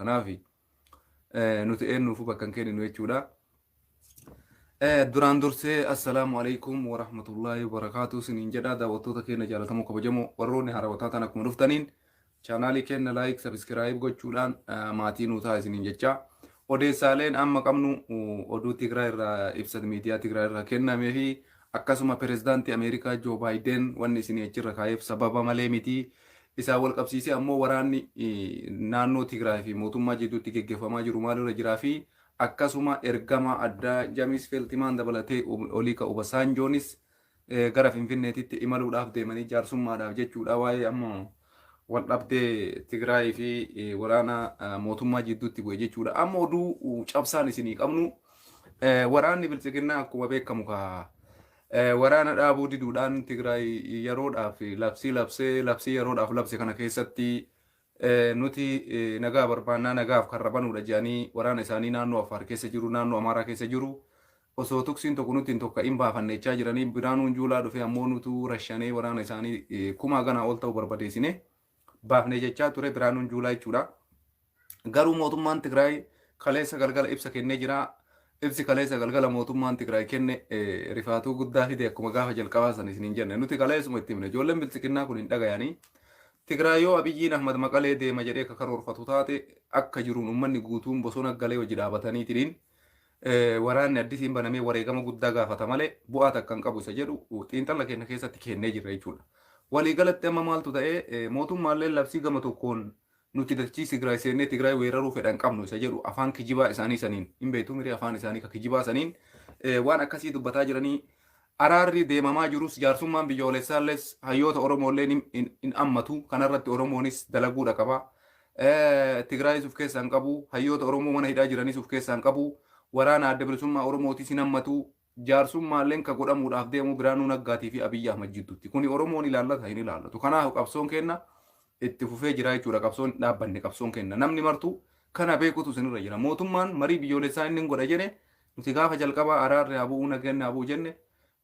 Kanaaf nuti eenyuufuu bakka hin kenninu jechuudha. Duraan dursee assalaamu alaikum warahmatullaahi wabarakaatu isiniin jedha. Daawwattoota keenya jaalatamoo kabajamoo, warroonni haarawwataa ta'an akkuma dhuftaniin chaanaalii keenya like, subscribe gochuudhaan maatii nuu ta'a isiniin jecha. Odeessaaleen amma qabnu oduu Tigraay irraa, ibsa miidiyaa Tigraay irraa kennamee fi akkasuma pirezidaantii Ameerikaa Joo Baayiden wanni isinii achirra kaa'eef sababa malee miti. Isaan wal qabsiisee ammoo waraanni naannoo Tigraay fi mootummaa jidduutti geggeeffamaa jiru maalirra jiraa fi akkasuma ergama addaa Jamis Feeltimaan dabalatee Oliika Obasaanjoonis gara Finfinneetitti imaluudhaaf deemanii jaarsummaadhaaf jechuudha, waa'ee amma wal dhabdee Tigraay fi waraana mootummaa jidduutti bu'e jechuudha. Amma oduu cabsaan isinii qabnu, waraanni biltsiginnaa akkuma beekamu ka waraana dhaabuu diduudhaan Tigraay yeroodhaaf labsii labsee, labsii yeroodhaaf labse kana keessatti nuti nagaa barbaannaa, nagaaf karra banuudha jedhanii waraana isaanii naannoo Affaar keessa jiru, naannoo Amaaraa keessa jiru osoo tuksiin tokko nutti hin tokka'in baafannechaa jiranii, Biraanuun Juulaa dhufee ammoo nutu rashanee waraana isaanii kumaa ganaa ol ta'u barbadeessine baafne jechaa ture Biraanuun Juulaa jechuudha. Garuu mootummaan Tigraay kaleessa galgala ibsa kennee jira. Ibsi kaleessa galgala mootummaan Tigraay kenne rifaatuu guddaa fide, akkuma gaafa jalqabaa san isiniin jenne. Nuti kaleessuma itti himne. Ijoolleen biltsiginnaa kun hin dhagayanii. Tigraay yoo Abiyyiin Ahmad Maqalee deema jedhee akka karoorfatu taate, akka jiruun uummanni guutuun bosona galee hojii dhaabataniitiin waraanni addisiin banamee wareegama guddaa gaafata malee bu'aa takka hin qabu isa jedhu xiinxala keenya keessatti kennee jirra jechuudha. Waliigalatti amma maaltu ta'ee, mootummaallee labsii gama tokkoon nuti dachii Tigraay seennee Tigraay weeraruu fedhan qabnu isa jedhu afaan kijibaa isaanii saniin hin beektu mirii, afaan isaanii ka kijibaa saniin waan akkasii dubbataa jiranii, araarri deemamaa jirus jaarsummaan biyyoolessaalles hayyoota Oromoollee hin ammatu. Kanarratti Oromoonis dalaguudha qaba. Tigraayis of keessaa hin qabu, hayyoota Oromoo mana hidhaa jiranis of keessaa hin qabu, waraana Adda Bilisummaa Oromootis hin hammatu. Jaarsummaalleen ka godhamuudhaaf deemu Biraanuu Naggaatii fi Abiyyi Ahmad jidduutti. Kuni Oromoon ilaallata? Hin ilaallatu. Kanaaf qabsoon kenna itti fufee jira jechuudha. Qabsoon hin dhaabbanne. Qabsoon kenna namni martuu kana beekutu isinirra jira. Mootummaan marii biyyoolessaa inni hin godha jedhe, nuti gaafa jalqabaa araarri haa bu'uu, nageenyi haa bu'u jenne.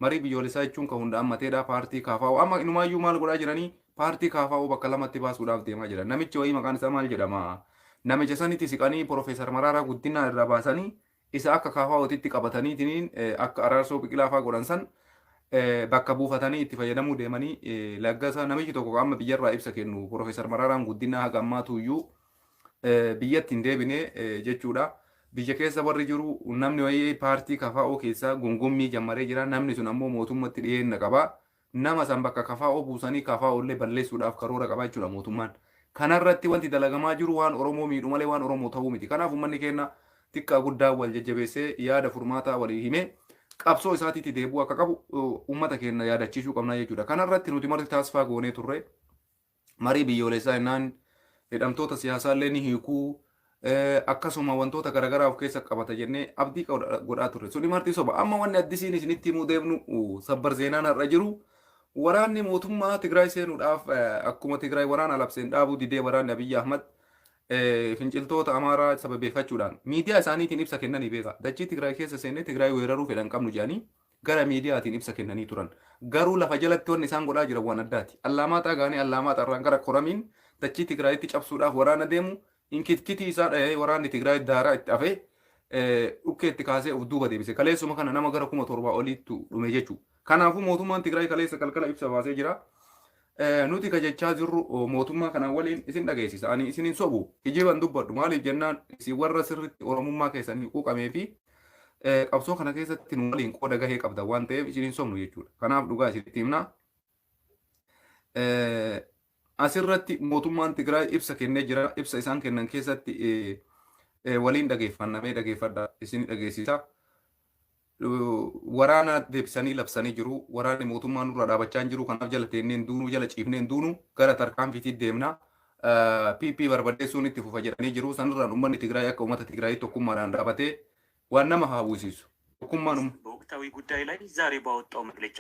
Marii biyyoolessaa jechuun kan hunda ammateedha. Paartii KFO amma inumaayyuu maal godhaa jiranii? Paartii KFO bakka lamatti baasuudhaaf deemaa jiran. Namichi wayii maqaan isaa maal jedhama, namicha sanitti siqanii Profeesar Maraaraa Guddinaa irraa baasanii isa akka KFOtitti qabataniitiin akka Araarsoo Biqilaa fa'aa godhan san bakka buufatanii itti fayyadamuu deemanii. Laggasa namichi tokko amma biyyarraa ibsa kennu, Profeesar Maraaraan Guddinaa haga ammaatu iyyuu biyyatti hin deebine jechuudha. Biyya keessa warri jiru namni wayii paartii KFO keessaa gungummii jammaree jira. Namni sun ammoo mootummatti dhiyeenna qaba. Nama san bakka KFO buusanii KFO illee balleessuudhaaf karoora qaba jechuudha mootummaan. Kanarratti wanti dalagamaa jiru waan Oromoo miidhu malee waan Oromoo ta'uu miti. Kanaaf uummanni keenya xiqqaa guddaa wal jajjabeessee yaada furmaataa walii himee qabsoo isaatiitti deebi'uu akka qabu uummata keenya yaadachiisuu qabna jechuudha. Kanarratti nuti marti taasifaa goonee turre. Marii biyyoolessaa jennaan hidhamtoota siyaasaa illee ni hiikuu, akkasuma wantoota garaagaraa of keessa qabata jennee abdii godhaa turre. Suni marti soba. Amma wanni addisiin isinitti himuu deemnu, sabbar zeenaan har'a jiru, waraanni mootummaa Tigraay seenuudhaaf akkuma Tigraay waraana labseen dhaabuu didee, waraanni Abiyyi Ahmad finciltoota Amaaraa sababeeffachuudhaan miidiyaa isaaniitiin ibsa kennanii beeka. Dachii Tigraay keessa seennee Tigraay weeraruu fedhan qabnu jedhanii gara miidiyaatiin ibsa kennanii turan. Garuu lafa jalatti wanni isaan godhaa jiran waan addaati. Allaamaaxaa gaanii Allaamaaxaa irraan gara Koramiin dachii Tigraayitti cabsuudhaaf waraana deemu inkitkitii isaa dhahee waraanni Tigraay daaraa itti afee dhukkee itti kaasee of duuba deebise. Kaleessuma kana nama gara 7,000 oliitu dhume jechuudha. Kanaafuu mootummaan Tigraay kaleessa galgala ibsa baasee jira. Nuti ka jechaa jirru mootummaa kanaan waliin isin dhageessisa. Ani isin hin sobu. Kijiban dubbadhu. Maaliif jennaan, isin warra sirriitti Oromummaa keessanii quuqamee fi qabsoo kana keessatti nu waliin qooda gahee qabda waan ta'eef isin hin sobnu jechuudha. Kanaaf dhugaa isinitti himna. Asirratti mootummaan Tigraay ibsa kennee jira. Ibsa isaan kennan keessatti waliin dhageeffannamee dhageeffadha isin dhageessisa. Waraana deebisanii labsanii jiru. Waraanni mootummaa nurra dhaabachaa hin jiru. Kanaaf jala teennee hin duunu, jala ciifnee hin duunu, gara tarkaanfiitti deemna. PP barbadeessuun itti fufa jedhanii jiru. Sanirraan uummanni Tigraay akka uummata Tigraay tokkummaadhaan dhaabatee waan nama hawwisiisu. Tokkummaan በወቅታዊ ጉዳይ ላይ ዛሬ ባወጣው መግለጫ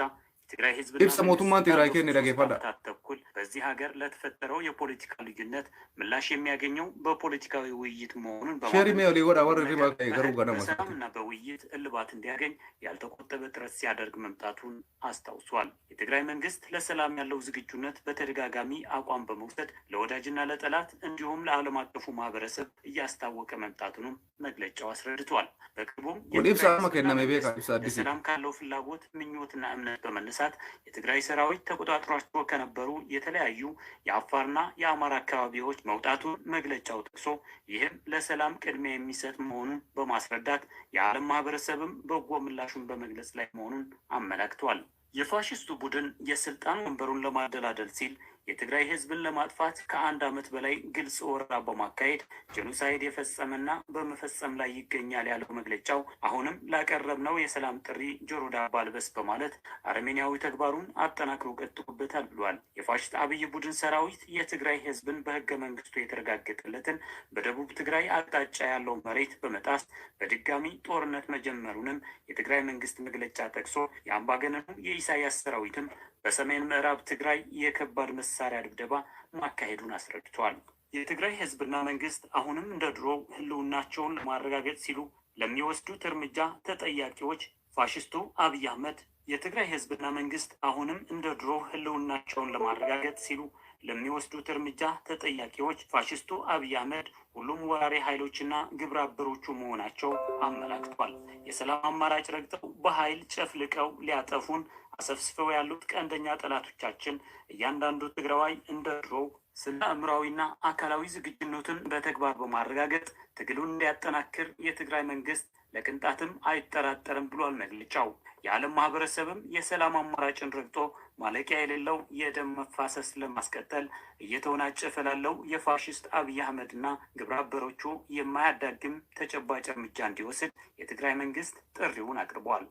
የትግራይ ህዝብና Ibsa መንግስት mootummaan Tigraay ላለፉት kenne 3 dhageeffadha. ዓመታት ተኩል በዚህ ሀገር ለተፈጠረው የፖለቲካ ልዩነት ምላሽ የሚያገኘው በፖለቲካዊ ውይይት መሆኑን Sheerii በማመን mee olii godhaa ሁሉም warri ነገር hirribaa ka'e garuu በህግ ganama isaati. በሰላምና በውይይት እልባት እንዲያገኝ ያልተቆጠበ ጥረት ሲያደርግ መምጣቱን አስታውሷል። የትግራይ መንግስት ለሰላም ያለው ዝግጁነት በተደጋጋሚ አቋም በመውሰድ ለወዳጅና ለጠላት እንዲሁም ለዓለም አቀፉ ማህበረሰብ እያስታወቀ መምጣቱንም መግለጫው አስረድቷል። በቅርቡም Kun ibsa የትግራይ amma ህዝብና kenname beekaa መንግስት ibsa addisiiti. ለሰላም ካለው ፍላጎት ምኞትና እምነት በመነሳት የትግራይ ሰራዊት ተቆጣጥሯቸው ከነበሩ የተለያዩ የአፋርና የአማራ አካባቢዎች መውጣቱን መግለጫው ጠቅሶ ይህም ለሰላም ቅድሚያ የሚሰጥ መሆኑን በማስረዳት የዓለም ማህበረሰብም በጎ ምላሹን በመግለጽ ላይ መሆኑን አመላክቷል። የፋሽስቱ ቡድን የስልጣን ወንበሩን ለማደላደል ሲል የትግራይ ህዝብን ለማጥፋት ከ1 ዓመት በላይ ግልጽ ወረራ በማካሄድ ጄኖሳይድ የፈጸመና በመፈጸም ላይ ይገኛል ያለው መግለጫው አሁንም ላቀረብነው የሰላም ጥሪ ጆሮ ዳባ ልበስ በማለት አረመኔያዊ ተግባሩን አጠናክሮ ቀጥሎበታል ብሏል። የፋሽስት አብይ ቡድን ሰራዊት የትግራይ ህዝብን በህገ መንግስቱ የተረጋገጠለትን በደቡብ ትግራይ አቅጣጫ ያለው መሬት በመጣስ በድጋሚ ጦርነት መጀመሩንም የትግራይ መንግስት መግለጫ ጠቅሶ የአምባገነኑ የኢሳያስ ሰራዊትም በሰሜን ምዕራብ ትግራይ የከባድ መሳሪያ ድብደባ ማካሄዱን አስረድቷል። የትግራይ ህዝብና መንግስት አሁንም እንደ ድሮው ህልውናቸውን ለማረጋገጥ ሲሉ ለሚወስዱት እርምጃ ተጠያቂዎች ፋሽስቱ አብይ አህመድ የትግራይ ህዝብና መንግስት አሁንም እንደ ድሮ ህልውናቸውን ለማረጋገጥ ሲሉ ለሚወስዱት እርምጃ ተጠያቂዎች ፋሽስቱ አብይ አህመድ ሁሉም ወራሪ ኃይሎችና ግብረ አበሮቹ መሆናቸው አመላክቷል። የሰላም አማራጭ ረግጠው በኃይል ጨፍልቀው ሊያጠፉን አሰፍስፈው ያሉት ቀንደኛ ጠላቶቻችን እያንዳንዱ ትግራዋይ እንደ ድሮው ስነ አእምሯዊና አካላዊ ዝግጁነቱን በተግባር በማረጋገጥ ትግሉን እንዲያጠናክር የትግራይ መንግስት ለቅንጣትም አይጠራጠርም ብሏል መግለጫው። የዓለም ማህበረሰብም የሰላም አማራጭን ረግጦ ማለቂያ የሌለው የደም መፋሰስ ለማስቀጠል እየተወናጨፈ ላለው የፋሽስት አብይ አህመድና ግብረ አበሮቹ የማያዳግም ተጨባጭ እርምጃ እንዲወስድ የትግራይ መንግስት ጥሪውን አቅርቧል።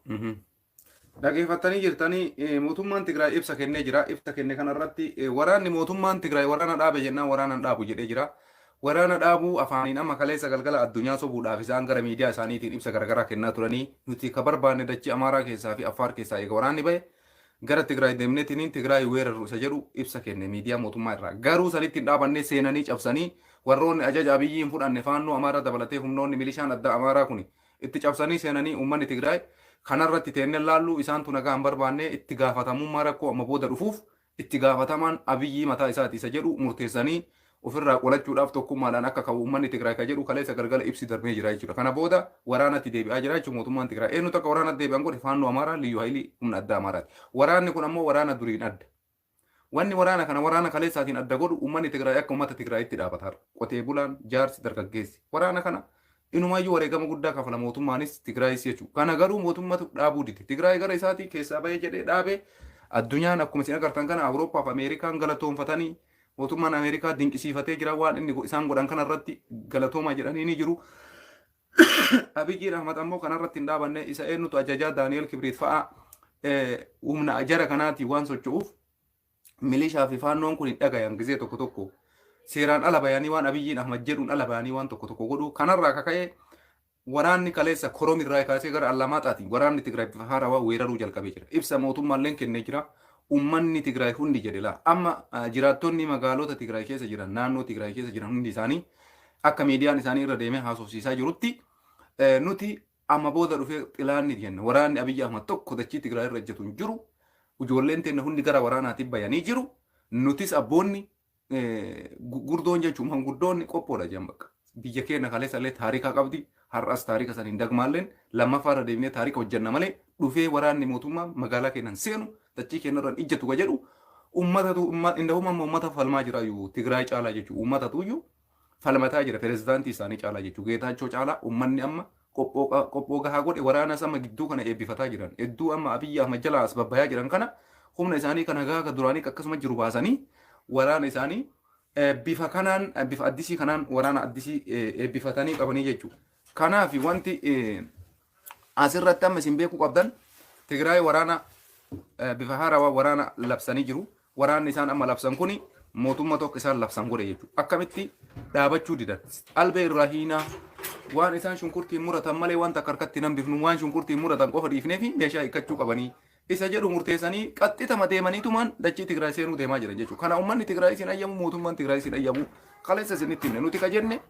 Dhageeffattanii jirtanii mootummaan Tigraay ibsa kennee jira. Ibsa kenne kanarratti waraanni mootummaan Tigraay waraana dhaabe jennaan waraana hin dhaabu jedhee jira. Waraana dhaabuu afaaniin amma kaleessa galgala addunyaa sobuudhaaf isaan gara miidiyaa isaaniitiin ibsa garaagaraa kennaa turanii nuti ka barbaanne dachii Amaaraa keessaa fi Affaar keessaa eega waraanni bahe gara Tigraay deemneetiniin Tigraay weeraru isa jedhu ibsa kenne miidiyaa mootummaa irraa. Garuu sanitti hin dhaabannee seenanii cabsanii warroonni ajaja Abiyyiin hin fudhanne faannoo Amaaraa dabalatee humnoonni milishaan adda Amaaraa kun itti cabsanii seenanii uummanni Tigraay kanarratti teennee laallu isaantu nagaa hin barbaanne itti gaafatamummaa rakkoo amma booda dhufuuf itti gaafatamaan Abiyyii mataa isaati isa jedhu murteessanii ofirraa qolachuudhaaf tokkummaadhaan akka ka'u uummanni Tigraay ka jedhu kaleessa galgala ibsi darbee jira jechuudha. Kana booda waraanatti deebi'aa jira jechuudha mootummaan Tigraay. Eenyu takka waraanatti deebi'an godhe faannoo Amaaraa Liyyuu Hayilii humna addaa Amaaraati. Waraanni kun ammoo waraana duriin adda. Wanni waraana kana waraana kaleessaatiin adda godhu uummanni Tigraay akka uummata Tigraayitti dhaabata. Qotee bulaan, jaarsi, dargaggeessi. Waraana kana inumaayyuu wareegama guddaa kafala mootummaanis Tigraayis jechuudha. Kana garuu mootummatu dhaabuu dide. Tigraay gara isaatii keessaa bahee jedhee dhaabee addunyaan akkuma isin agartan kana Awurooppaa fi Ameerikaan galatoonfatanii mootummaan Ameerikaa dinqisiifatee jira waan inni isaan godhan kanarratti galatoomaa jedhanii ni jiru. Abiyyiin Ahmad ammoo kanarratti hin dhaabanne isa eenyutu ajajaa Daani'el Kibriit fa'aa humna jara kanaatiin waan socho'uuf milishaa fi faannoon kun hin dhagayan gizee tokko tokko seeraan ala bayanii waan Abiyyiin Ahmad jedhuun ala bayanii waan tokko tokko godhu kanarraa kaka'ee waraanni kaleessa Koromirraa kaasee gara Allamaaxaatiin waraanni Tigraay bifa haarawaa weeraruu jalqabee jira. Ibsa mootummaalleen kennee jira. Uummanni Tigraay hundi jedhe laa. Amma jiraattonni magaalota Tigraay keessa jiran naannoo Tigraay keessa jiran hundi isaanii akka miidiyaan isaanii irra deemee haasofsiisaa jirutti nuti amma booda dhufee xilaanni jenna waraanni Abiyyi Ahmad tokko dachii Tigraay irra ejjetu hin jiru. Ijoolleen teenya hundi gara waraanaatti bayanii jiru. Nutis abboonni gurdoon jechuun manguddoonni qophoodha jedhan bakka. Biyya keenya kaleessa illee taarika qabdi. Har'as taarika san hin dagmaalleen lammaffaa irra deemnee taarika hojjenna malee dhufee waraanni mootummaa magaalaa keenya hin seenu dachii keenya irra hin ijjatu ka jedhu uummatatu indahuma amma uummata falmaa jira iyyuu Tigraay caalaa jechuudha. Uummatatu iyyuu falmataa jira pirezidaantii isaanii caalaa jechuudha. Geetaachoo caalaa uummanni amma qophoo gahaa godhe waraana sama gidduu kana eebbifataa jiran. Hedduu amma Abiyyi Ahmad jalaa as babbayaa jiran kana humna isaanii kana gahaa akka duraanii akkasuma jiru baasanii waraana isaanii bifa kanaan bifa addisii kanaan waraana addisii eebbifatanii qabanii jechuudha. Kanaaf wanti asirratti amma isin beekuu qabdan Tigraay waraana bifa haarawaa waraana labsanii jiru. Waraanni isaan amma labsan kuni mootummaa tokko isaan labsan godhe jechuudha. Akkamitti dhaabachuu didan. Albee irraa hiinaa waan isaan shunkurtiin muratan malee wanta akka harkatti nan bifnu waan shunkurtiin muratan qofa dhiifnee fi meeshaa hiikkachuu qabanii. Isa jedhu murteessanii qaxxitama deemaniitumaan dachii Tigraay seenuu deemaa jiran jechuudha. Kana uummanni Tigraay isin ayyamu, mootummaan Tigraay isin ayyamu, kaleessa isinitti himne. Nuti ka jenne,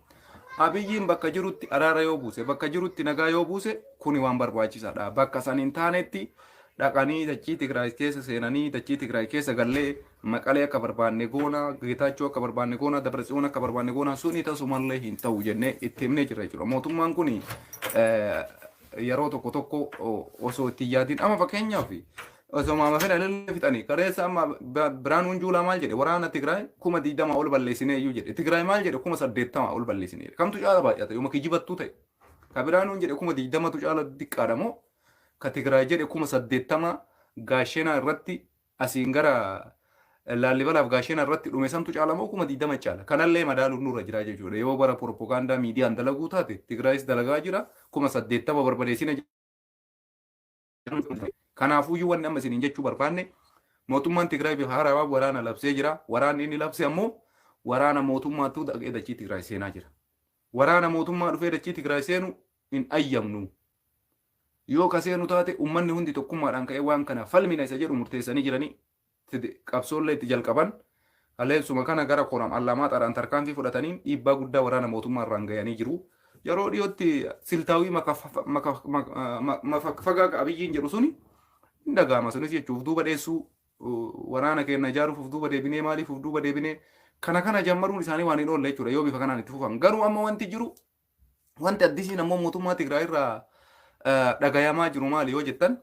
Abiyyiin bakka jirutti araara yoo buuse, bakka jirutti nagaa yoo buuse, kuni waan barbaachisaadha. Bakka san hin taanetti dhaqanii dachii Tigraay keessa seenanii, dachii Tigraay keessa gallee Maqalee akka barbaanne goona, Geetaachoo akka barbaanne goona, Dabratsiyoon akka barbaanne goona, suni tasumallee hin ta'u jennee itti himnee jirra jechuudha. Mootummaan kuni yeroo tokko tokko osoo itti yaadin, amma fakkeenyaaf osoo maama fedhan illee fixanii, kaleessa amma Biraanuun Juulaa maal jedhe? Waraana Tigraay 20,000 ol balleessinee iyyuu jedhe. Tigraay maal jedhe? 80,000 ol balleessinee. Kamtu caala baay'ata yooma kijibattuu ta'e? Ka Biraanuun jedhe 20,000tu caala diqqaadha moo ka Tigraay jedhe 80,000 Gaashenaa irratti, asiin gara Laallibalaaf Gaashenaa irratti dhume santu caala moo 20,000 caala? Kanallee madaaluun nurra jira jechuudha. Yoo bara propagaandaa miidiyaan dalaguu taate, Tigraayis dalagaa jira 80,000 barbadeessina. Kanaafuyyuu wanni amma isiniin jechuu barbaanne, mootummaan Tigraay bifa haarawaa waraana labsee jira. Waraanni inni labse ammoo waraana mootummaatu dhaqee dachii Tigraay seenaa jira. Waraana mootummaa dhufee dachii Tigraay seenu hin ayyamnu. Yoo ka seenu taate, uummanni hundi tokkummaadhaan ka'ee waan kana falmina isa jedhu murteessanii jiranii qabsoollee itti jalqaban. Kaleessuma kana gara Koram Allaamaaxaadhaan tarkaanfii fudhataniin dhiibbaa guddaa waraana mootummaa irraan gayanii jiru. Yeroo dhiyootti siltaawii mafagaa Abiyyiin jedhu suni hin dhaga'ama. Sunis jechuuf duuba dheessuu, waraana keenya ijaaruuf of duuba deebinee, maaliif of duuba deebinee, kana kana jammaruun isaanii waan hin oolle jechuudha yoo bifa kanaan itti fufan. Garuu amma wanti jiru, wanti addisiin ammoo mootummaa Tigraay irraa dhagayamaa jiru maali yoo jettan,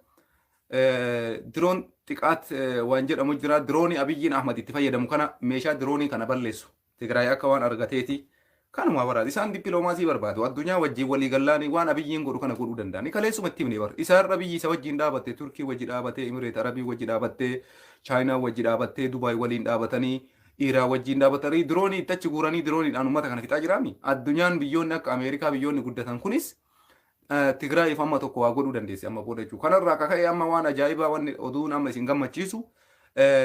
diroon xiqaat waan jedhamu jira. Diroonii Abiyyiin Ahmad itti fayyadamu kana, meeshaa diroonii kana balleessu Tigraay akka waan argateeti. Kanuma baraati isaan dippiloomaasii barbaadu. Addunyaa wajjin walii gallaanii waan Abiyyiin godhu kana godhuu danda'ani. Kaleessuma itti himne bar. Isaan Abiyyi isa wajjin dhaabatte, Turkii wajji dhaabatee, Imireet Arabii wajji dhaabattee, Chaayinaa wajji dhaabattee, Dubaay waliin dhaabatanii, Iiraan wajjin dhaabatanii diroonii itti achi guuranii dirooniidhaan uummata kana fixaa jiraami. Addunyaan, biyyoonni akka Ameerikaa, biyyoonni guddatan kunis Tigraayiif amma tokko waa godhuu dandeessi amma booda jechuudha. Kanarraa akka ka'e amma waan ajaa'ibaa, wanni oduun amma isin gammachiisu,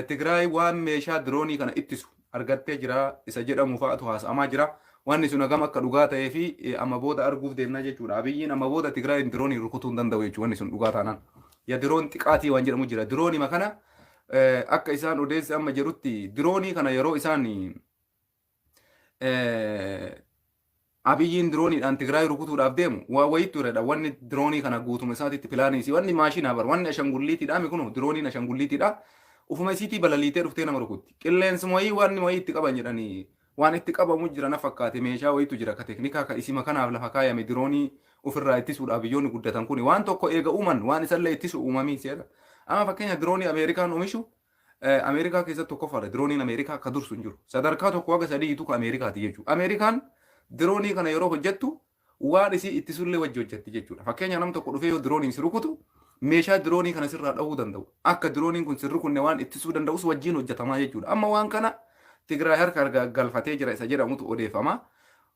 Tigraay waan meeshaa diroonii kana ittisu argattee jira isa jedhamu fa'atu haasa'amaa jira. Wanni sun hagam akka dhugaa ta'ee fi amma booda arguuf deemnaa jechuudha. Abiyyiin amma booda Tigraayin diroonii rukutuu hin danda'u jechuudha wanni sun dhugaa taanaan. Ya diroon xiqaatii waan jedhamu jira. Diroonii kana akka isaan odeessi amma jedhutti, diroonii kana yeroo isaan Abiyyiin dirooniidhaan Tigraay rukutuudhaaf deemu waa wayiitu turedha. Wanni diroonii kana guutuma isaatiitti pilaaniisi. Wanni maashinaa bar, wanni ashangulliitiidha mi kunu dirooniin ashangulliitiidha. Ufuma isiitii balaliitee dhuftee nama rukutti. Qilleensuma wayii wanni wayii itti qaban jedhanii waan itti qabamu jira na fakkaate, meeshaa wayiitu jira ka teknikaa ka isima kanaaf lafa kaayame. Diroonii ofirraa ittisuudhaaf biyyoonni guddatan kuni waan tokko eega uuman, waan isallee ittisu uumamii seera. Amma fakkeenya diroonii Ameerikaan oomishu Ameerikaa keessatti tokkoffaadha. Dirooniin Ameerikaa akka dursu hin jiru. Sadarkaa tokko haga sadiitu ka Ameerikaati jechuudha. Ameerikaan diroonii kana yeroo hojjettu waan isii ittisullee wajji hojjetti jechuudha. Fakkeenya nam tokko dhufee yoo dirooniin si rukutu, meeshaa diroonii kana sirraa dhahuu danda'u. Akka dirooniin kun sin rukunne waan ittisuu danda'us wajjin hojjetamaa jechuudha. Amma waan kana Tigraay harka galfatee jira isa jedhamutu odeeffama.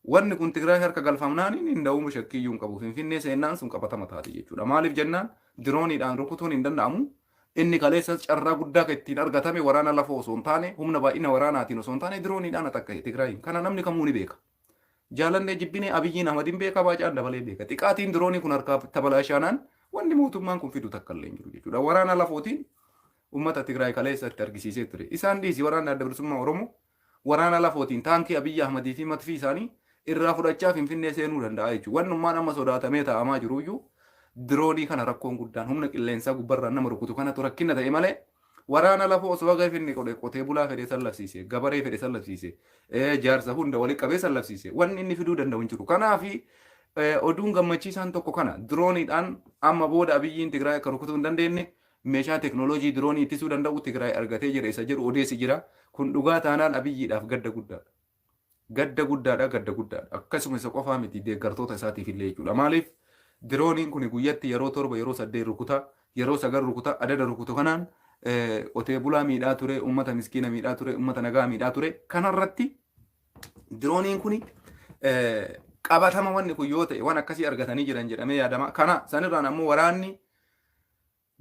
Wanni kun Tigraay harka galfamnaan hin da'uuma, shakkiiyyuu hin qabu. Finfinnee seennaan sun qabatama taate jechuudha. Maaliif jennaan, dirooniidhaan rukutuun hin danda'amu. Inni kaleessas carraa guddaa kan ittiin argatame waraana lafoo osoo hin taane, humna baay'ina waraanaatiin osoo hin taane, dirooniidhaan atakka'e Tigraayiin. Kana namni kamuu ni beeka. Jaalannee jibbinee Abiyyiin Ahmadiin beeka, Baacaan Dabalee beeka. Xiqaatiin diroonii kun harkaa tabalaashaanaan wanni mootummaan kun fidu takka illee hin jiru jechuudha. Waraana lafootiin uummata Tigraay kaleessa itti argisiisee ture. Isaan dhiisi, waraanni Adda Bilisummaa Oromoo waraana lafootiin taankii Abiyyi Ahmadii fi matfii isaanii irraa fudhachaa Finfinnee seenuu danda'a jechuudha. Wannummaan amma sodaatamee taa'amaa jiruyyuu diroonii kana, rakkoon guddaan humna qilleensaa gubbarraan nama rukutu kanatu rakkina ta'e malee, waraana lafoo osoo haga finne qotee bulaa fedhe sallabsiise, gabaree fedhe sallabsiise, jaarsa hunda walitti qabee sallabsiise, wanni inni fiduu danda'u hin jiru. Kanaafi oduun gammachiisaan tokko kana: dirooniidhaan amma booda Abiyyiin Tigraay akka rukutuu hin dandeenye, meeshaa teknooloojii diroonii ittisuu danda'u Tigraay argatee jira isa jedhu odeessi jira. Kun dhugaa taanaan Abiyyiidhaaf gadda guddaadha. Gadda guddaadha, gadda guddaadha. Akkasuma isa qofaa miti, deeggartoota isaatiif illee jechuudha. Maaliif, dirooniin kun guyyatti yeroo torba, yeroo saddeet rukuta, yeroo sagal rukuta, adada rukutu kanaan qotee bulaa miidhaa ture, uummata miskiina miidhaa ture, uummata nagaa miidhaa ture. Kanarratti dirooniin kun qabatama wanni kun yoo ta'e, waan akkasii argatanii jiran jedhamee yaadama. Kana sanirraan ammoo waraanni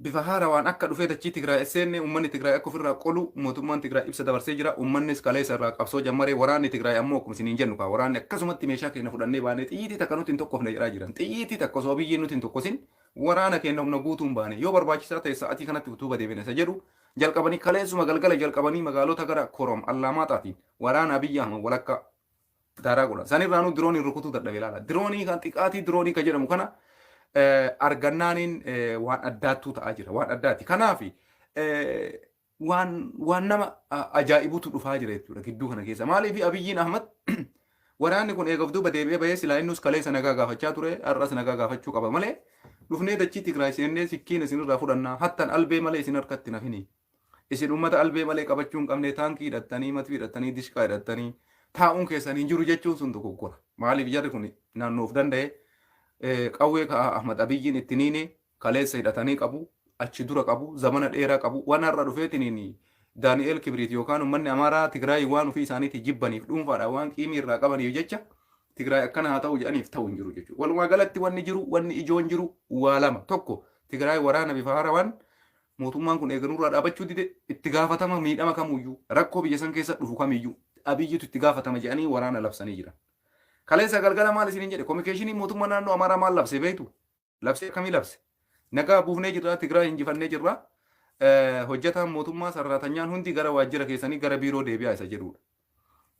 Bifa haarawaan akka dhufee dachii Tigraay seenne uummanni Tigraay akka ofirraa qolu mootummaan Tigraay ibsa dabarsee jira. Uummannis kaleessa irraa qabsoo jammaree waraanni Tigraay ammoo akkuma isiniin jennu kaa waraanni akkasumatti meeshaa keenya fudhannee baanee xiyyiitii takka nutti hin tokkofne jedhaa jiran. Xiyyiitii takka osoo biyyi nutti hin tokkosin waraana keenya humna guutuun baane yoo barbaachisaa ta'e sa'atii kanatti utuu deebine isa jedhu jalqabanii kaleessuma galgala jalqabanii magaalota gara Korom Allaamaaxaatiin waraana Abiyyi Ahmad walakkaa daaraa godhan. Sanirraanuu dirooniin rukutuu dadhabe ilaala. Diroonii kan xiqqaatii diroonii kan jedhamu kana argannaaniin waan addaattuu ta'aa jira. Waan addaati. Kanaaf waan nama ajaa'ibutu dhufaa jira jechuudha gidduu kana keessa. Maaliif Abiyyiin Ahmad waraanni kun eega of duuba deebi'ee bahee silaa innus kaleessa nagaa gaafachaa ture, har'as nagaa gaafachuu qaba malee dhufnee dachii Tigraay seennee sikkiin isinirraa fudhannaa, hattan albee malee isin harkatti nafini. Isin uummata albee malee qabachuu hin qabne, taankii hidhattanii, matfii hidhattanii, dishqaa hidhattanii taa'uun keessan hin jiru jechuun sun dogoggora. Maaliif jarri kun naannoo of danda'e qawwee ka'a Ahmad Abiyyiin itti niine kaleessa hidhatanii qabu, achi dura qabu, zamana dheeraa qabu. Waan har'a dhufeetiniin Daani'eel Kibriit yookaan uummanni Amaaraa Tigraay waan ofii isaaniitii jibbaniif, dhuunfaadhaan waan qiimii irraa qabaniif jecha Tigraay akkana haa ta'u jedhaniif ta'u hin jiru jechuudha. Walumaa galatti wanni jiru, wanni ijoon jiru waa lama. Tokko, Tigraay waraana bifa haarawaan mootummaan kun eeganurraa dhaabachuu dide, itti gaafatama miidhama kamuyyuu, rakkoo biyya san keessa dhufu kamiyyuu Abiyyitu itti gaafatama jedhanii waraana labsanii jiran. Kaleessa galgala maal isiniin jedhe? Kominikeeshinii mootummaa naannoo Amaaraa maal labse beektu? Labsee akkamii labse? Nagaa buufnee jirra, Tigraay injifannee jirra. Hojjetaan mootummaa sarraatanyaan hundi gara waajjira keessanii, gara biiroo deebi'aa isa jedhudha.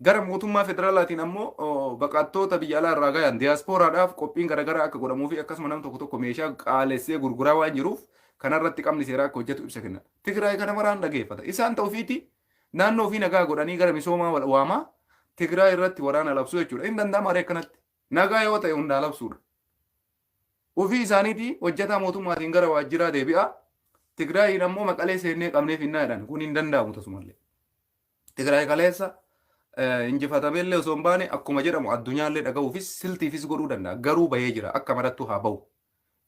Gara mootummaa federaalaatiin ammoo baqattoota biyya alaa irraa gayan diyaaspooraadhaaf qophiin garaagaraa akka godhamuu fi akkasuma nam tokko tokko meeshaa qaalessee gurguraa waan jiruuf kanarratti qabni seeraa akka hojjetu ibsa kenna. Tigraay kana maraan dhageeffata. Isaan ta'u ofiiti naannoo ofii nagaa godhanii gara misoomaa waamaa Tigraay irratti waraana labsuu jechuudha. Hin danda'amu haree akkanatti. Nagaa yoo ta'e hundaa labsuudha. Ofii isaaniitii hojjetaa mootummaatiin gara waajjiraa deebi'a. Tigraayiin ammoo Maqalee seennee qabnee finnaa jedhan, kun hin danda'amu tasumallee. Tigraay kaleessa injifatameellee osoo hin baane akkuma jedhamu addunyaallee dhaga'uufis siltiifis godhuu danda'a. Garuu bahee jira, akka marattu haa bahu.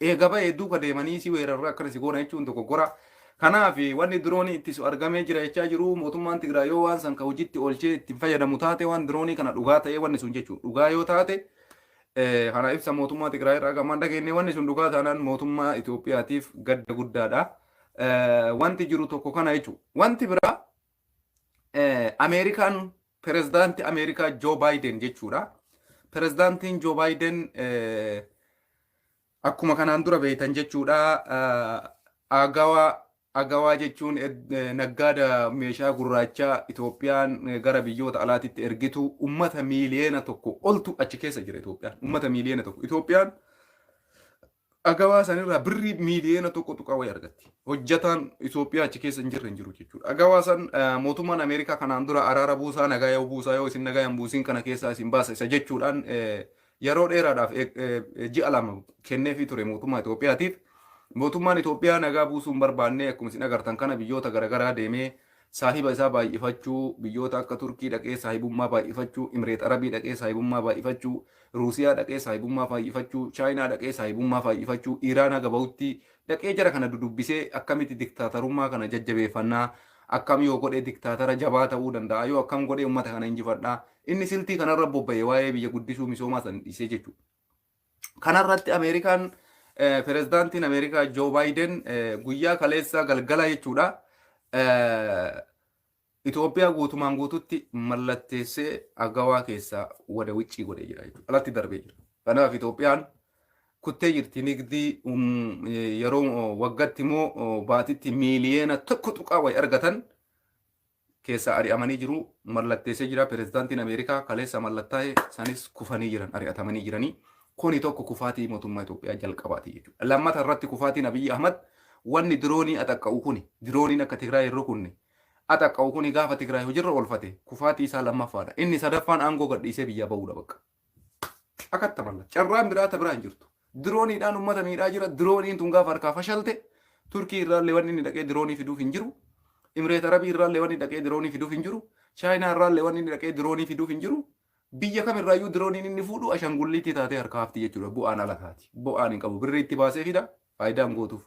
Eega bahee duuka deemanii si weerarra akkana si goona jechuun dogoggora. Kanaaf wanni diroonii ittisu argamee jira jechaa jiru, mootummaan Tigraay yoo waan san ka hojiitti oolchee ittiin fayyadamu taate, waan diroonii kana dhugaa ta'ee wanni sun jechuudha. Dhugaa yoo taate, kana ibsa mootummaa Tigraay irraa gammaan dhageenye, wanni sun dhugaa taanaan mootummaa Itoophiyaatiif gadda guddaadha. Wanti jiru tokko kana jechuudha. Wanti biraa Ameerikaan pirezidaantii Ameerikaa Joo Baayiden jechuudha. Pirezidaantiin Joo Baayiden akkuma kanaan dura beektan jechuudha. Agawaa jechuun naggaada meeshaa gurraachaa Itoophiyaan gara biyyoota alaatitti ergitu, ummata 1 miiliyoona oltu achi keessa jira Itoophiyaan. Ummata 1 miiliyoona. Itoophiyaan agawaa sanirraa birrii 1.1 miiliyoona wayii argatti. Hojjataan Itoophiyaa achi keessa hin jirre hin jiru jechuudha. Agawaa san mootummaan Ameerikaa kanaan dura araara buusaa, nagaa yoo buusaa, yoo isin nagaa hin buusin kana keessaa isin baasa isa jechuudhaan yeroo dheeraadhaaf ji'a 2 kenneefii ture mootummaa Itoophiyaatiif. Mootummaan Itoophiyaa nagaa buusuu hin barbaanne. Akkuma isin agartan kana biyyoota garaagaraa deemee saahiba isaa baay'ifachuu, biyyoota akka Turkii dhaqee saahibummaa baay'ifachuu, Imireet Arabii dhaqee saahibummaa baay'ifachuu, Ruusiyaa dhaqee saahibummaa baay'ifachuu, Chaayinaa dhaqee saahibummaa baay'ifachuu, Iraan haga bahutti dhaqee jara kana dudubbisee akkamitti diktaatarummaa kana jajjabeeffannaa, akkam yoo godhee diktaatara jabaa ta'uu danda'a, yoo akkam godhee uummata kana injifadhaa, inni siltii kanarra bobba'e waa'ee biyya guddisuu misoomaa san dhiisee jechuudha. Kanarratti Ameerikaan, pirezidaantiin Ameerikaa Joo Baayiden guyyaa kaleessa galgala jechuudha. Itoophiyaa guutumaan guututti mallatteessee agawaa keessaa wada wiccii godhee jira jechuudha. Alatti darbee jira. Kanaaf Itoophiyaan kuttee jirti nigdii yeroo waggatti immoo baatitti 1.1 miiliyoona wayi argatan keessaa ari'amanii jiru. Mallatteessee jira pirezidaantiin Ameerikaa kaleessa, mallattaa'e sanis kufanii jiran, ari'atamanii jiranii. Kuni tokko kufaatii mootummaa Itoophiyaa jalqabaati jechuudha. Lammata irratti kufaatiin Abiyyi Ahmad, wanni diroonii axaqqa'u kuni, dirooniin akka Tigraay hin rukunne axaqqa'u kuni gaafa Tigraay hojiirra oolfate kufaatii isaa lammaffaadha. Inni sadaffaan aangoo gadhiisee biyyaa ba'uudha bakka. Akatta malla. Carraan biraa ta biraa hin jirtu. Dirooniidhaan uummata miidhaa jira. Dirooniin tun gaafa harkaa fashalte, Turkii irraallee wanni inni dhaqee diroonii fiduuf hin jiru. Imireet Arabii irraallee wanni dhaqee diroonii fiduuf hin jiru. Chaayinaa irraallee wanni inni dhaqee diroonii fiduuf hin jiru. Biyya kamirraayyuu dirooniin inni fuudhu ashangulliitti taatee harkaa hafti jechuudha. Bu'aan ala taati. Bu'aan hin qabu. Birrii itti baasee fida. Faayidaan gootuuf.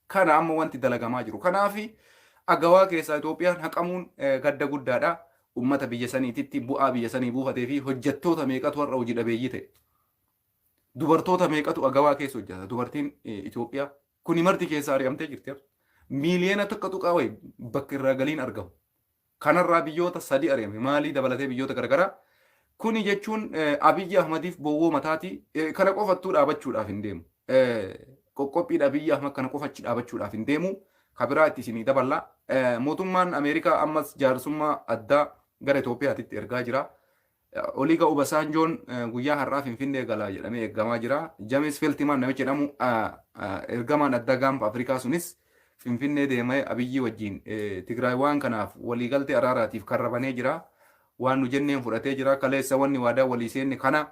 Kana amma wanti dalagamaa jiru. Kanaaf agawaa keessaa Itoophiyaan haqamuun gadda guddaadha. Uummata biyya saniititti bu'aa biyya sanii buufatee fi hojjettoota meeqatu har'a hojii dhabeeyyii ta'e. Dubartoota meeqatu agawaa keessa hojjeta. Dubartiin Itoophiyaa kuni marti keessaa ari'amtee jirti. Miiliyoona 1 tuqaa wayi bakka irraa galiin argamu. Kanarraa biyyoota sadi ari'ame, Maalii dabalatee biyyoota garagaraa. Kuni jechuun Abiyyi Ahmadiif bowwoo mataati. Kana qofattuu dhaabachuudhaaf hin deemu. Qoqqophiidha Abiyyi Ahmad kana qofa achi dhaabachuudhaaf hin deemu. Kabiraa itti isinii daballa. Mootummaan Ameerikaa ammas jaarsummaa addaa gara Itoophiyaatitti ergaa jira. Oliiga Obasanjoon guyyaa har'aa Finfinnee galaa jedhamee eeggamaa jira. James Feltimaan namichi jedhamu, ergamaan addaa gaanfa Afrikaa sunis, Finfinnee deemee Abiyyi wajjin Tigraay waan kanaaf waliigaltee araaraatiif karrabanee jira. Waan nu jenneen fudhatee jira. Kaleessa wanni waadaa walii seenne kana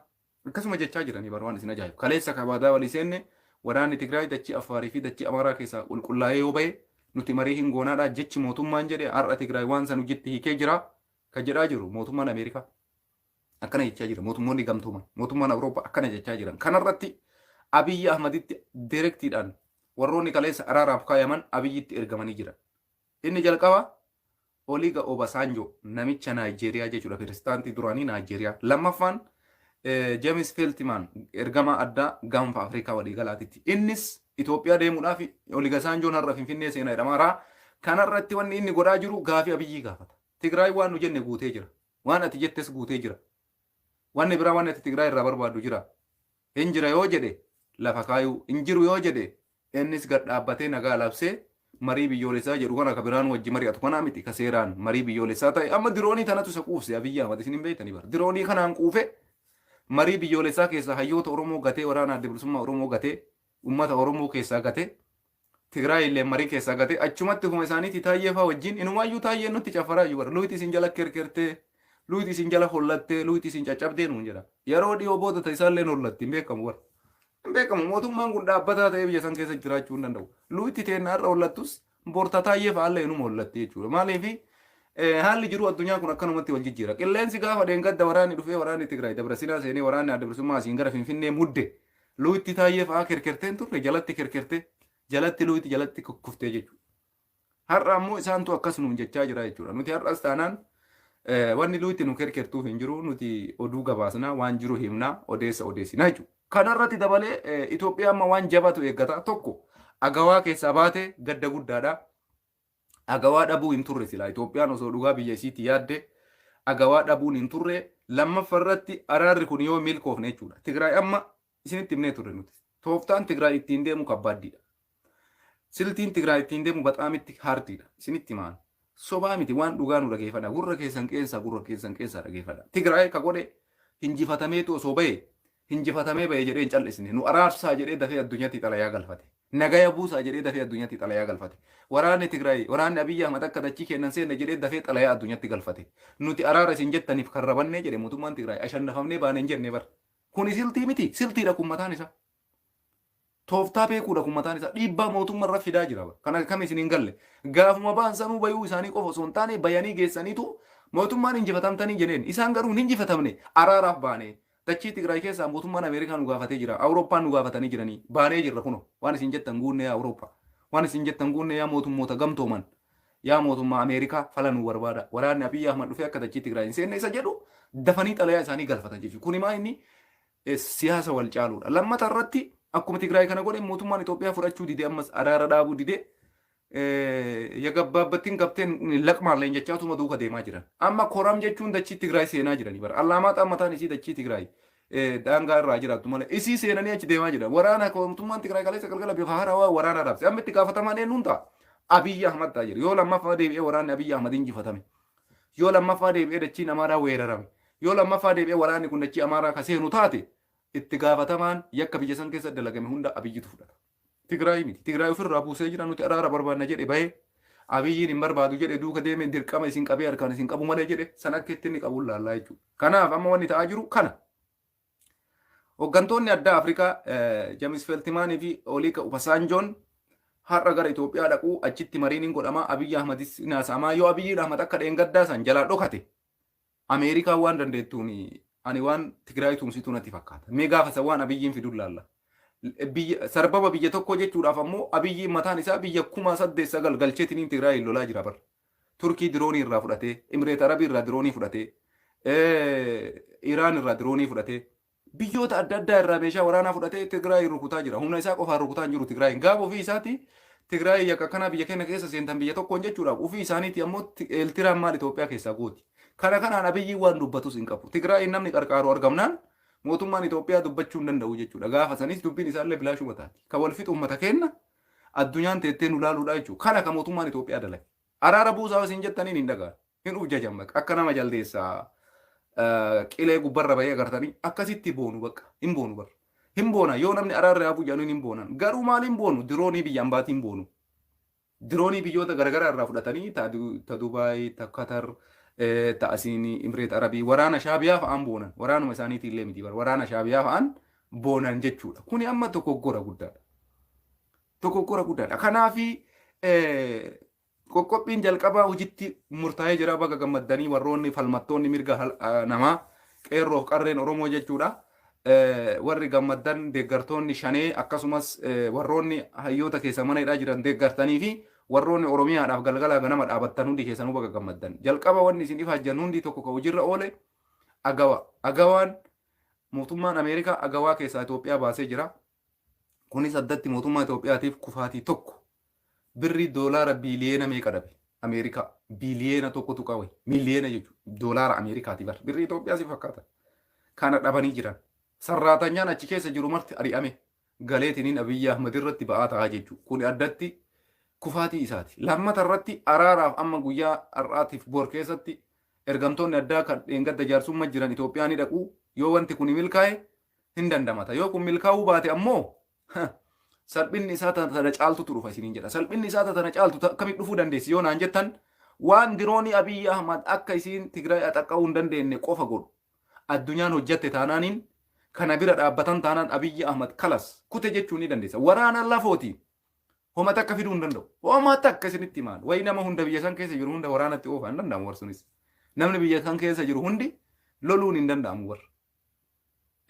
akkasuma jechaa jiranii bara waan isin ajaa'ibu. Kaleessa ka waadaa walii seenne, waraanni Tigraay dachii Affaarii fi dachii Amaaraa keessaa qulqullaa'ee yoo bahe nuti marii hin goonaadha jechi mootummaan jedhe. Har'a Tigraay waan san hojiitti hiikee jira kan jedhaa jiru mootummaan Ameerikaa. Akkana jechaa jira mootummoonni gamtooman, mootummaan Awurooppaa akkana jechaa jiran. Kanarratti Abiyyi Ahmaditti directiidhaan warroonni kaleessa araaraaf kaayaman Abiyyitti ergamanii jiran. Inni jalqaba Oliga Obasanjo, namicha Naayijeeriyaa jechuudha, pirezidaantii duraanii Naayijeeriyaa. Lammaffaan James Feltimaan, ergamaa addaa gaanfa Afrikaa waliigalaatitti. Innis Itoophiyaa deemuudhaaf Oliga Obasanjoon har'a Finfinnee seenaa jedhama. Kanarratti wanni inni godhaa jiru gaafii Abiyyii gaafata. Tigraay waan nu jenne guutee jira. Waan ati jettes guutee jira. Wanni biraa wanni ati Tigraay irraa barbaaddu jira. Hin jira yoo jedhe lafa kaayuu, hin jiru yoo jedhe innis gad dhaabbatee nagaa labsee marii biyyoolessaa jedhu kana ka biraan wajji mari'atu kanaa miti, ka seeraan marii biyyoolessaa ta'e. Amma diroonii tanatu isa quufse Abiyyi Ahmad, isin hin beektanii bara. Diroonii kanaan quufe marii biyyoolessaa keessaa hayyoota Oromoo gatee, waraana Adda Bilisummaa Oromoo gatee, uummata Oromoo keessaa gatee, Tigraay illee marii keessaa gatee, achumatti ofuma isaaniitii Taayyee fa'aa wajjin. Inumaayyuu Taayyeen nutti cafaraa iyyuu bara, luyti isin jala kerkertee, luyti isin jala hollattee, luyti isin caccabdee nuun jedha. Yeroo dhiyoo booda ta isaallee hollatti, hin beekamu bara. Hin beekamu, mootummaan kun dhaabbataa ta'ee biyya san keessa jiraachuu hin danda'u. Luyti teenna har'a hollattus borta Taayyee fa'aallee inuma hollatti jechuudha. Maaliif? Haalli jiru addunyaa kun akkanumatti wal jijjiira. Qilleensi gaafa dheengadda waraanni dhufee, waraanni Tigraay Dabra Sinaa seenee, waraanni Adda Bilisummaa asiin gara Finfinnee mudde. Luyti Taayyee fa'aa kerkerteen turre, jalatti kerkertee, jalatti luyti jalatti kukkuftee jechuudha. Har'a ammoo isaantu akkas nuun jechaa jira jechuudha. Nuti har'as taanaan wanni luyti nu kerkertuuf hin jiru. Nuti oduu gabaasnaa, waan jiru himnaa, odeessa odeessinaa jechuudha. Kanarratti dabalee Itoophiyaa amma waan jabaatu eeggata. Tokko, Agawaa keessaa baate, gadda guddaadha. Agawaa dhabuu hin turre silaa Itoophiyaan osoo dhugaa biyya isiitti yaadde Agawaa dhabuun hin turre. Lammaffaa irratti araarri kun yoo milkoofne jechuudha. Tigraay amma isinitti himnee turre nuti. Tooftaan Tigraay ittiin deemu kabbaaddiidha. Siltiin Tigraay ittiin deemu baxaamitti hardiidha. Isinitti himaan. Sobaa miti, waan dhugaa nu dhageeffadha. Gurra keessan qeensaa, gurra keessan qeensaa dhageeffadha. Tigraay ka godhe hinjifatameetu osoo bahe, hinjifatamee bahe jedhee hin cal'isne. Nu araarsaa jedhee dafee addunyaatti xalayaa galfate. Nagaya buusaa jedhee dafee addunyaatti xalayaa galfate. Waraanni Tigraay, waraanni Abiyyi Ahmad akka dachii kennan seenne jedhee dafee xalayaa addunyaatti galfate. Nuti araara isin jettaniif kan rabannee jedhe mootummaan Tigraay, ashannafamnee baane hin jenne bar. Kuni siltii miti, siltiidha kun mataan isaa. Tooftaa beekuudha kun mataan isaa. Dhiibbaa mootummaa irra fidaa jira. Kana kam isin hin galle. Gaafuma ba'an sanuu bayuu isaanii qofa osoo hin taane bayanii geessaniitu mootummaan injifatamtanii jedheen. Isaan garuu hin injifatamne, araaraaf baane. Dachii Tigraay keessaa mootummaan Ameerikaa nu gaafatee jira. Awurooppaan nu gaafatanii jiranii. Baanee jirra kunoo. Waan isin jettan guunne yaa Awurooppaa. Waan isin jettan guunne yaa mootummoota gamtooman. Yaa mootummaa Ameerikaa, fala nu barbaada. Waraanni Abiyyi Ahmad dhufee akka dachii Tigraay hin seenne isa jedhu dafanii xalayaa isaanii galfatan jechuudha. Kuni maa inni siyaasa wal caaluudha. Lammata irratti akkuma Tigraay kana godhe mootummaan Itoophiyaa fudhachuu dide, ammas araara dhaabuu dide, yagabbaabbattiin qabteen laqmaalleen jechaatuma duuka deemaa jiran. Amma Koram jechuun dachii Tigraay seenaa jiranii bara. Allaamaa mataan isii dachii Tigraay daangaa irraa jiraattu malee isii seenanii achi deemaa jiran. Waraana mootummaan Tigraay kaleessa galgala bifa haarawaa waraana raabse. Amma itti gaafatamaan eenyuun ta'a? Abiyyi Ahmad ta'a jedhu. Yoo lammaffaa deebi'ee waraanni Abiyyi Ahmad injifatame, yoo lammaffaa deebi'ee dachiin Amaaraa weerarame, yoo lammaffaa deebi'ee waraanni kun dachii Amaaraa ka seenu taate, itti gaafatamaan yakka biyya san keessa dalagame hunda Abiyyitu fudhata. Tigraay miti. Tigraay ofirraa buusee jira, nuti araara barbaanna jedhe bahee. Abiyyiin hin barbaadu jedhe duuka deeme, dirqama isin qabee harkaan isin qabu malee jedhe, san akka itti inni qabuun laallaa jechuudha. Kanaaf amma wanni ta'aa jiru kana. Hooggantoonni addaa Afrikaa James Feltimaanii fi Oliika Obasanjoon har'a gara Itoophiyaa dhaquu, achitti mariin hin godhama, Abiyyi Ahmadis hin haasa'ama. Yoo Abiyyi Ahmad akka dheengaddaa san jalaa dhokate, Ameerikaan waan dandeettuun ani waan Tigraay tumsituu natti fakkaata. Mee gaafa san waan Abiyyiin fiduun laalla. Biyya sarbama biyya tokko jechuudhaaf ammoo Abiyyiin mataan isaa biyya 8900 galcheetiniin Tigraay lolaa jira bara. Turkii diroonii irraa fudhatee, Imireet Arabii irraa diroonii fudhatee, Iraan irraa diroonii fudhatee, biyyoota adda addaa irraa meeshaa waraanaa fudhatee Tigraay rukutaa jira. Humna isaa qofaan rukutaa hin jiru Tigraay. Gaafa ofii isaati Tigraay yakka kana biyya keenya keessa seentan biyya tokkoon jechuudhaaf ofii isaaniiti ammoo Eeltiraan maal Itoophiyaa keessaa gooti. Kana kanaan Abiyyi waan dubbatus hin qabu. Tigraay namni qarqaaru argamnaan mootummaan Itoophiyaa dubbachuu hin danda'u jechuudha. Gaafa sanis dubbiin isaallee bilaashuma taati. Ka wal fixu uummata keenya addunyaan teettee nu laaluudha jechuudha. Kana ka mootummaan Itoophiyaa dalage. Araara buusaa isin jettaniin hin dhaga'an. Hin ufjajan bakka akka nama jaldeessaa qilee gubbarra bahee agartanii akkasitti boonu bakka hin boonu barra. Hin boona yoo namni araarri haa bu'u hin boonan. Garuu maal hin boonu? Diroonii biyya ambaatiin boonu. Diroonii biyyoota garaagaraa irraa fudhatanii ta Dubaay, ta Qatar, ta asiin Imireet Arabii waraana Shaabiyaa fa'aan boonan. Waraanuma isaaniitii illee miti bara waraana Shaabiyaa fa'aan boonan jechuudha. Kuni amma dogoggora guddaadha. Dogoggora guddaadha. Kanaafi qoqqophiin jalqabaa hojitti murtaa'ee jira. Baga gammaddanii warroonni falmattoonni mirga namaa qeerroof qarreen Oromoo jechuudha. Warri gammaddan deeggartoonni shanee akkasumas warroonni hayyoota keessa mana hidhaa jiran deeggartanii fi warroonni Oromiyaadhaaf galgalaa ganama dhaabattan hundi keessanuu baga gammaddan. Jalqaba wanni isin ifaajjan hundi tokko ka hojiirra oole agawa. Agawaan mootummaan Ameerikaa agawaa keessaa Itoophiyaa baasee jira. Kunis addatti mootummaa Itoophiyaatiif kufaatii tokko. Birrii doolaara biiliyeena meeqa dhabe Ameerikaa? Biiliyeena tokko tuqaa wayi miiliyeena jechuudha doolaara Ameerikaati bar. Birrii Itoophiyaa si fakkaata. Kana dhabanii jiran. Sarraatanyaan achi keessa jiru marti ari'ame galeetiniin Abiyyi Ahmad irratti ba'aa ta'aa jechuudha. Kuni addatti kufaatii isaati. Lammata irratti araaraaf amma guyyaa har'aatiif bor keessatti ergamtoonni addaa kan dheengadda jaarsummaa jiran Itoophiyaa ni dhaqu. Yoo wanti kuni milkaa'e hin dandamata. Yoo kun milkaa'uu baate ammoo salphinni isaa tana caaltutu dhufa isiniin jedha. Salphinni isaa tana caaltu akkamitti dhufuu dandeessi yoo naan jettan, waan diroonii Abiyyi Ahmad akka isiin Tigraay axaqqa'uu hin dandeenye qofa godhu. Addunyaan hojjatte taanaaniin kana bira dhaabbatan taanaan Abiyyi Ahmad kalas kute jechuu ni dandeessa. Waraana lafootiin homa takka fiduu hin danda'u. Homa takka isinitti himaan. Wayi nama hunda biyya san keessa jiru hunda waraanatti oofaa hin danda'amu warsunis. Namni biyya san keessa jiru hundi loluun hin danda'amu warra.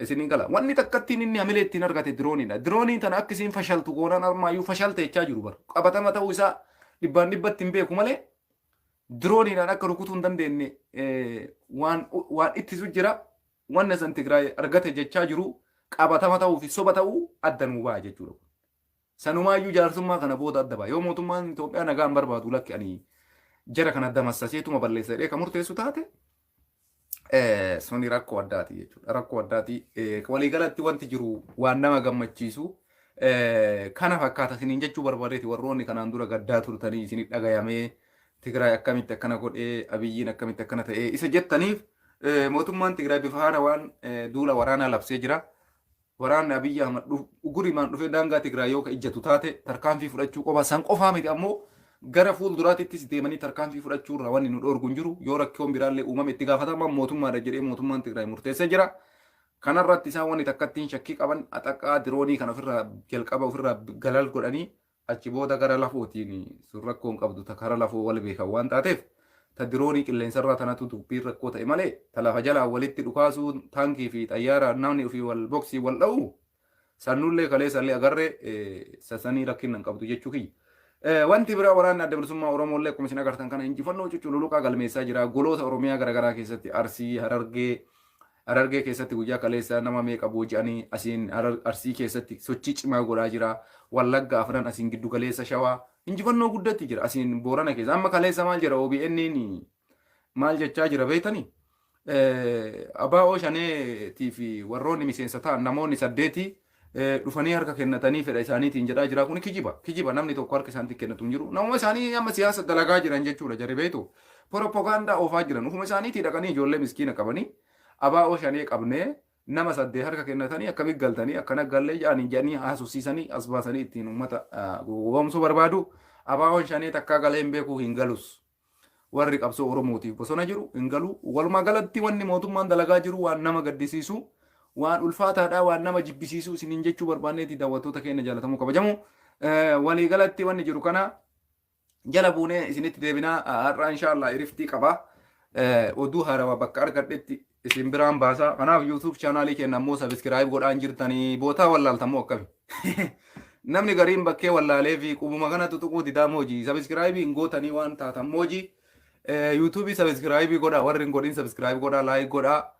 Isiniin gala. Wanni takkattiin inni hamilee ittiin argate dirooniidha. Diroonii tana akka isiin fashaltu goonaan armaayyuu fashalte jechaa jiru bara. Qabatama ta'uu isaa dhibbaan dhibbatti hin beeku malee dirooniidhaan akka rukutuu hin dandeenye waan ittisu jira. Wanna san Tigraay argate jechaa jiru qabatama ta'uu fi soba ta'uu adda nuu ba'a jechuudha. Sanumaayyuu jaarsummaa kana booda adda ba'a. Yoo mootummaan Itoophiyaa nagaa hin barbaadu, lakki ani jara kana damassaseetuma balleessa jedhee kan murteessu taate, suni rakkoo addaati jechuudha. Rakkoo addaati. Waliigalatti wanti jiru waan nama gammachiisu kana fakkaata isiniin jechuu barbaadeeti. Warroonni kanaan dura gaddaa turtanii isinit dhagayamee Tigraay akkamitti akkana godhee, Abiyyiin akkamitti akkana ta'ee isa jettaniif, mootummaan Tigraay bifa haarawaan duula waraanaa labsee jira. Waraanni Abiyyi Ahmad ugurimaan dhufee daangaa Tigraay yoo ka ijjatu taate tarkaanfii fudhachuu qofa, san qofaa miti ammoo gara fuulduraatittis deemanii tarkaanfii fudhachuu irraa wanni nu dhoorgu hin jiru. Yoo rakkoon biraallee uumame itti gaafatamaan mootummaadha jedhee mootummaan Tigraay murteessee jira. Kanarratti isaan wanni takkattiin shakkii qaban axaqaa diroonii kan ofirraa jalqaba ofirraa galal godhanii achi booda gara lafootiin sun rakkoo hin qabdu, ta kara lafoo wal beekan waan taateef, ta diroonii qilleensarraa tanatu dubbiin rakkoo ta'e malee ta lafa jalaan walitti dhukaasuu taankii fi xayyaaraan namni ofii wal boksii wal dha'u sannullee kaleessallee agarree sasanii rakkinna hin qabdu jechuu kiyya. Wanti biraa waraanni Adda Bilisummaa Oromoo illee akkuma isin agartan kana injifannoo cuccululuqaa galmeessaa jira. Goloota Oromiyaa garaagaraa keessatti Arsii, Harargee, Harargee keessatti guyyaa kaleessaa nama meeqa booji'anii, asiin Arsii keessatti sochii cimaa godhaa jira. Wallagga afran, asiin giddu galeessa Shawaa injifannoo guddatti jira. Asiin Boorana keessa amma kaleessa maal jira? OBN maal jechaa jira beektanii? ABO shaneetii fi warroonni miseensa ta'an namoonni 8 dhufanii harka kennatanii fedha isaaniitiin jedhaa jira. Kun kijiba. Kijiba, namni tokko harka isaaniitti kennatu hin jiru. Namuma isaanii amma siyaasa dalagaa jiran jechuudha jarri beektu. Propagaandaa oofaa jiran. Ufuma isaaniitii dhaqanii ijoollee miskiina qabanii ABO shanee qabnee nama 8 harka kennatanii akkamitti galtanii akkana gallee jedhanii jedhanii haasofsiisanii as baasanii ittiin uummata gowwoomsuu barbaadu. ABOn shanee takkaa galee hin beeku, hin galus. Warri qabsoo Oromootiif bosona jiru hin galu. Walumaa galatti wanni mootummaan dalagaa jiru waan nama gaddisiisu, waan ulfaataadha, waan nama jibbisiisu isiniin jechuu barbaanneeti, daawwattoota keenya jaalatamuu kabajamu. Waliigalatti wanni jiru kana jala buunee isinitti deebinaa. Har'a inshaallah iriftii qaba. Oduu haarawaa bakka argadhetti isin biraan baasa. Kanaaf YouTube chaanaalii keenya ammoo subscribe godhaan jirtanii bootaa wallaaltamoo akkami? Namni gariin bakkee wallaalee fi qubuma kana tutuquu didaa moojii subscribe hin gootanii waan taatan moojii YouTube subscribe godhaa, warri hin godhin subscribe godhaa, like godhaa,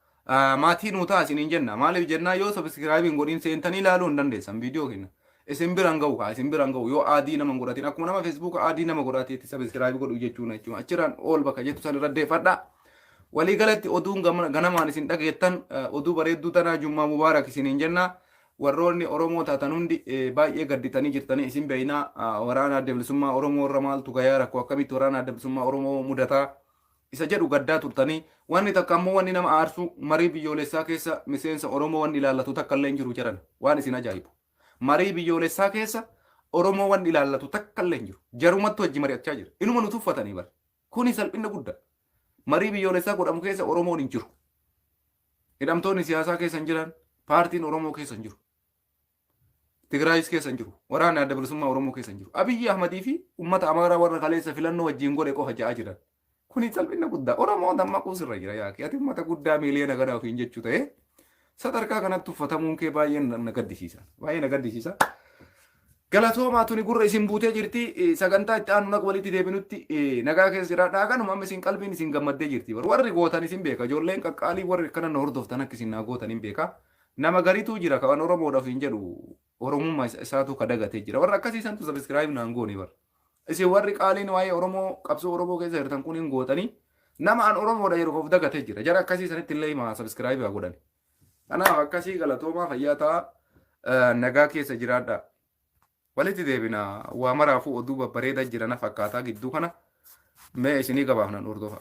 maatii nuu ta'a isiniin jenna. Maaliif jennaa, yoo subscribe hin godhin seentanii ilaaluu hin dandeessan viidiyoo keenya. Isin biraan ga'u kaa, isin biraan ga'u yoo add nama hin godhatin. Akkuma nama Facebook add nama godhateetti subscribe godhu jechuudha jechuudha. Achirraan ol bakka jettu san irra deeffadha. Waliigalatti oduun ganamaan isin dhageettan oduu bareedduu tanaa. Jummaa mubaarak isiniin jenna. Warroonni Oromoo taatan hundi baay'ee gadditanii jirtanii isin beeynaa. Waraana Adda Bilisummaa Oromoo irra maaltu gayaa, rakkoo akkamitti waraana Adda Bilisummaa Oromoo mudataa isa jedhu gaddaa turtanii. Wanni takka ammoo, wanni nama aarsu, marii biyyoolessaa keessa miseensa Oromoo wanni ilaallatu takka illee hin jiru jedhan. Waan isin ajaa'ibu, marii biyyoolessaa keessa Oromoo wanni ilaallatu takka illee hin jiru. Jarumattu wajji mari'achaa jira. Inuma nu tuffatanii bara. Kuni salphina guddaa. Marii biyyoolessaa godhamu keessa Oromoon hin jiru. Hidhamtoonni siyaasaa keessa hin jiran, paartiin Oromoo keessa hin jiru. Tigraayis keessa hin jiru. Waraanni Adda Bilisummaa Oromoo keessa hin jiru. Abiyyi Ahmadii fi uummata Amaaraa warra kaleessa filannoo wajjin godhe qofa ja'aa jiran. Kuni salphina guddaa. Oromoo dammaquu sirra jira yaaki. Ati uummata guddaa miiliyoona gara ofiin jechuu ta'ee sadarkaa kanatti tuffatamuun kee baay'ee na gaddisiisa. Baay'ee na gaddisiisa. Galatoomaa, tuni gurra isin buutee jirti. Sagantaa itti aanu naqa walitti deebinutti nagaa keessa jiraadha. Kanuma amma isin qalbiin isin gammaddee jirti. Warri gootan isin beeka. Ijoolleen qaqqaalii warri akkana na hordoftan akka isin naa gootan hin beeka. Nama gariitu jira kan Oromoodhaaf hin jedhu, Oromummaa isaatu ka dagatee jira. Warra akkasii santu subscribe naan goone bara. Isin warri qaaliin waa'ee Oromoo, qabsoo Oromoo keessa jirtan kun hin gootanii, nama an Oromoodha yeroo of dagatee jira. Jara akkasii sanitti illee himaa, subscribe haa godhani. Kanaaf akkasii, galatoomaa, fayyaa ta'a, nagaa keessa jiraadha. Walitti deebina. Waa maraafuu oduu babbareedaa jira na fakkaataa gidduu kana. Mee isinii gabaafnan hordofa.